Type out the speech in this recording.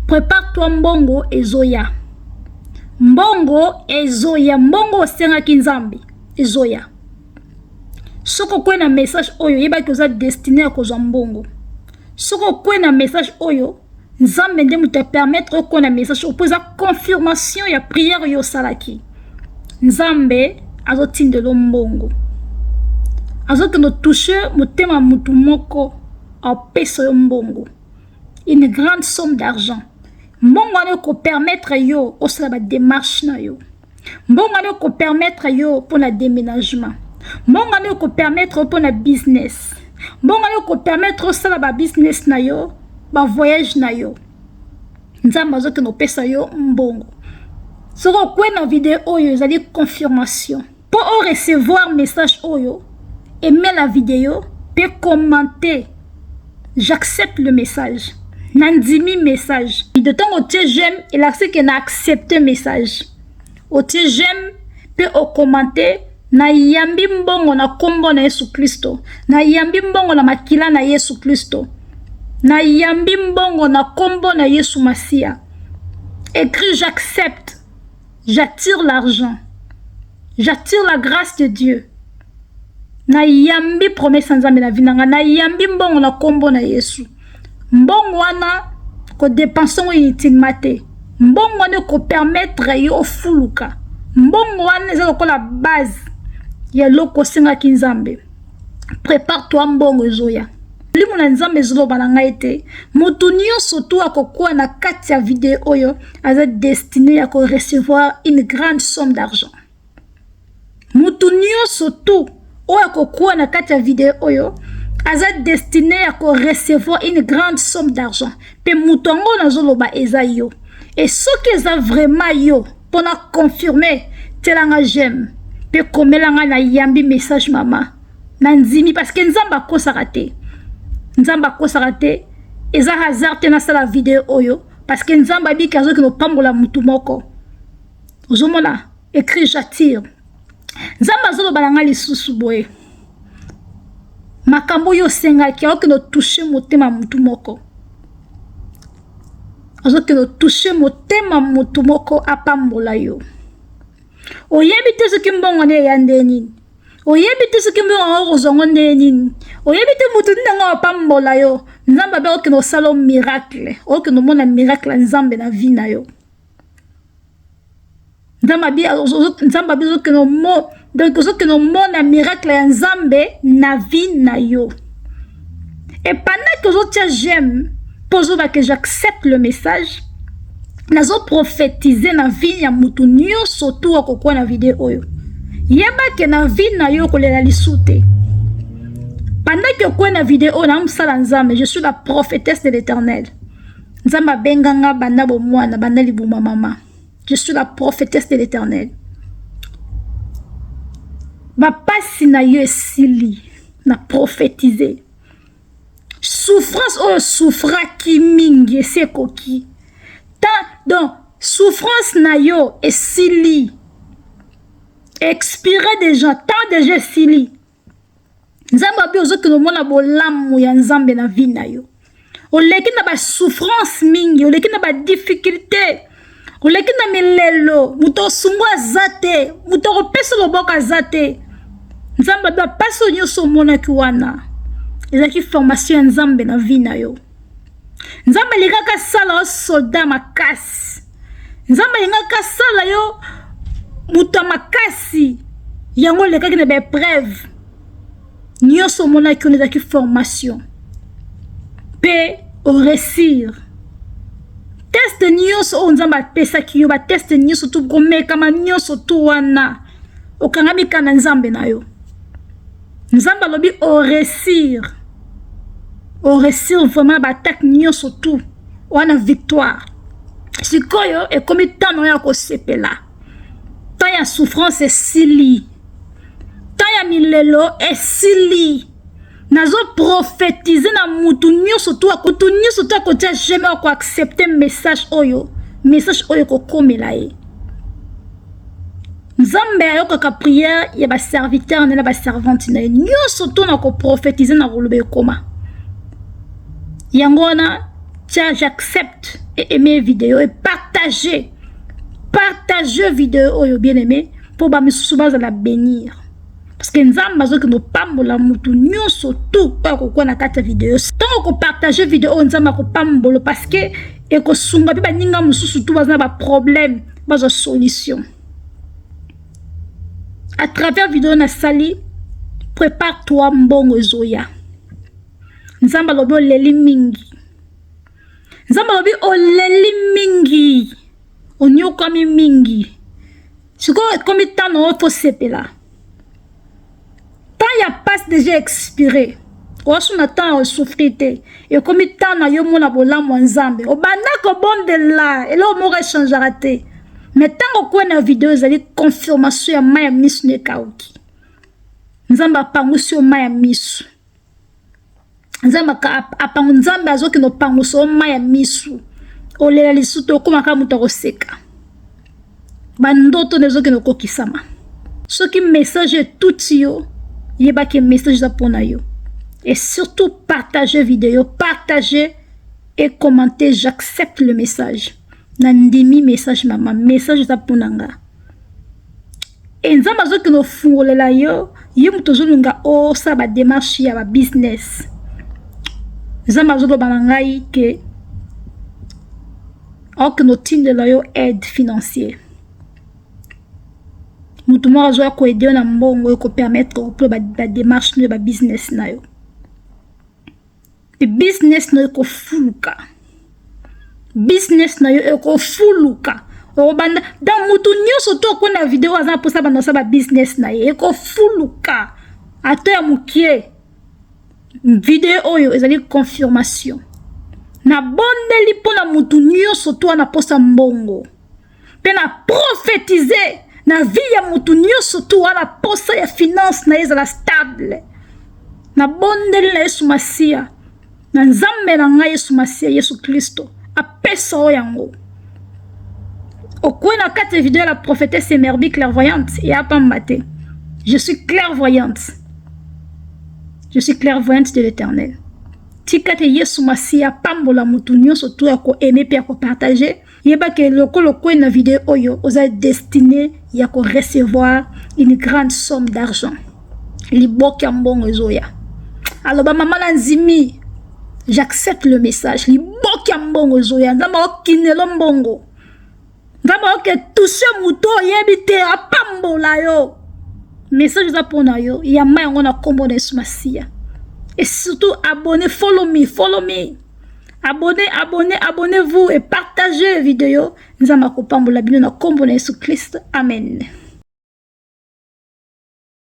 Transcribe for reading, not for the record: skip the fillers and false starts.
Prépare toi, mbongo ezoya, mbongo ezoya, mbongo osengaki Nzambe ezoya. Soki okwei na message oyo, oyebaki oza destiné ya kozwa mbongo. Soki okwei na message oyo, Nzambe nde moto apermettre okwei na message oyo, mpo eza confirmation ya prière oyo osalaki. Nzambe azotindela mbongo, azokende touche motema motu moko, apesa yo mbongo, une grande somme d'argent. Mbongo wana ekopermettre yo osala badémarche na yo. Mbongo wana ekopermettre yo mpona déménagement. Mbongo wana ekopermettre yo mpona business. Mbongo wana ekopermettre osala babusiness na yo, bavoyage na yo. Nzambe azokende opesa yo mbongo. Soki okwei na video oyo, ezali confirmation. Mpo orecevoir message oyo, aime la vidéo mpe commenter "J'accepte le message", nandimi message. De ntango otie j'aime, elakisi ke na accepte message. Otie j'aime mpe okommente: "Nayambi mbongo na nkombo na Yesu Kristo, nayambi mbongo na makila na Yesu Kristo, nayambi mbongo na nkombo na Yesu Masiya." Écrit: "J'accepte, j'attire l'argent, j'attire la grâce de Dieu, nayambi promesse ya Nzambe na vie na ngai, nayambi mbongo na nkombo na Yesu." Mbongo wana, kodépenser ngo inutilement te. Mbongo wana ekopermettre yo ofuluka. Mbongo wana eza lokola base ya eloko osengaki Nzambe. Prépare toi, mbongo ezoya. Molimo na Nzambe ezoloba na ngai te, motu nyonso tu akokuwa na kati ya video oyo aza destiné ya korecevoir une grande somme d'argent. Motu nyonso tu oyo akokuwa na kati ya video oyo aza destiné ya korecevoir une grande somme d'argent. Mpe moto yango nazoloba eza yo. E soki eza vraiment yo, mpona confirme, tielanga j'aime mpe komelanga: "Nayambi message, mama, nandimi", parce que Nzambe akosaka te, Nzambe akosaka te. Eza hasard te nasala video oyo, parce que Nzambe abiki azokende opambola motu moko. Ozomona, écrit "J'attire". Nzambe azoloba na ngai lisusu boye: makambo oyo osengaki, akokende otouche motema motu moko, azokende otouche motema motu moko, apambola yo. Oyebi te soki mbongo nde eya nde nini, oyebi te soki mbongo yango kozwango nde nini, oyebi te motu nini yango apambola yo. Nzambe abe okende osala miracle, okende omona miracle ya Nzambe na vie na yo. Nzambe abi ozokende omo, donc ozokende omona miracle ya Nzambe na vie na yo. Et pendant que ozotia j'aime mpo ozobake "J'accepte le message", nazoprophétise na vie ya motu nyonso tu akokuwa na video oyo. Yebake na vie na yo kolela lisu te. Pendant que okwei na video oyo, na mosala Nzambe, je suis la prophétesse de l'Éternel. Nzambe abenganga banda bomwana, banda libuma mama. Je suis la prophétesse de l'Éternel. Bapasi na yo esili. Na prophétise, souffrance oyo souffraki mingi esi ekoki ta. Donc souffrance na yo esili, expiré déjà, temps déjà esili. Nzambe abi ozokende omona bolamu ya Nzambe na vie na yo. Oleki na basouffrance mingi, oleki na badifficulté, oleki na milelo, moto osungu aza te, moto akopesa loboko aza te. Nzambe abi bapasi oyo nyonso omonaki wana ezalaki formation ya Nzambe na vie na yo. Nzambe alingaka asala yo soldat makasi, Nzambe alingaka asala yo moto ya makasi. Yango olekaki na baépreuve nyonso omonaki wana, ezalaki formation mpe oréussir test nyonso oyo Nzambe apesaki yo. Batest nyonso tu, komekama nyonso tu wana, okangami kaka na Nzambe na yo. Nzambe alobi oréussir, oréussir vraiment baattaque nyonso tu wana, victoire. Sikoyo ekomi ntango ya kosepela. Temps ya souffrance esili, temps ya milelo esili. Nazoprophétise na mutu nyonso tu, mutu nyonso tu akotia j'aime, akoaccepte message oyo, message oyo ekokomela ye. Nzambe ayokaka prière ya baserviteur na ye na baservante na ye nyonso to na koprophétise na koloba ekoma yango wana. Tiens, j'accepte et aimer vidéo et partager. Partager vidéo oyo bien aimé pour ba misusu bazala bénir. Parce que Nzambe azokende kopambola mutu nyonso tout oyo akokuwa na kati ya video. Ntango okopartage video oyo Nzambe akopambola parce que ekosunga mpe baninga mosusu tout baza na baproblème bazwa solution. À travers video nasali, prépare-toi mbongo ezoya. Nzambe alobi oleli mingi. Nzambe alobi oleli mingi. Onyokwami mingi. Sikoyo ekomi temps na yo fosepela. Temps ya passe déjà expiré. Oasu na temps ya osouffrir te. Ekomi temps na yo mona bolamu ya Nzambe. Obanda kobondela eloko moko echangeaka te. Mais ntango okwe na video ezali confirmation ya mai ya miso na ekauki. Nzambe apangusi yo mai ya miso. Nzambe apangu Nzambe azokende opangusa yo mai ya miso. Olela lisusu te okóma kaka moto akoseka. Bandoto na ezokende okokisama. Soki message etuti yo, yebaki message eza mpona yo. Et surtout partager vidéo, partager et commenter j'accepte le message. Nandimi message mama, message eza mpona nga. E Nzambe azokende ofungolela yo, ye moto ozolinga osala badémarche ya babusiness. Nzambe azoloba na ngai ke akokende otindela yo aide financière. Moto moko azoya koaider yo na mbongo ekopermettre mpo badémarche na yo babusiness na yo. Mpe business na yo ekofuluka. Business na yo ekofuluka. Okobanda donc mutu nyonso to okwe na video aza na mposa banda osala babusiness na ye ekofuluka ata ya mokie. Video oyo ezali confirmation. Nabondeli mpona mutu nyonso to wana posa mbongo. Mpe na prophétise na vie ya mutu nyonso to wana posa ya finance na ye ezala stable. Nabondeli na Yesu Masiya, na Nzambe na ngai Yesu Masiya, Yesu Kristo apesa oyo yango. Okwe na kati ya video ya la prophétesse Emerbi clairvoyante ya pamba te. Je suis clairvoyante. Je suis clairvoyante de l'Éternel. Tika te Yesu Masiya pambola mutu nyonso to ya koaimer mpe ya kopartager. Yeba ke lokola okwe na video oyo oza destiné ya korecevoir une grande somme d'argent. Liboke ya mbongo ezoya. Aloba mama na nzimi, j'accepte le message. Liboke ya mbongo ezoya. Nzambe akokinelo mbongo. Nzambe akoke touche moto oyebi te apambola yo. Message eza mpona yo. Yamba yango na kombo na Yesu Masiya. Et surtout abonnez, follow me, follow me. Abonnez, abonnez, abonnez-vous et partagez vidéo. Nzambe akopambola bino na kombo na Yesu Christ. Amen.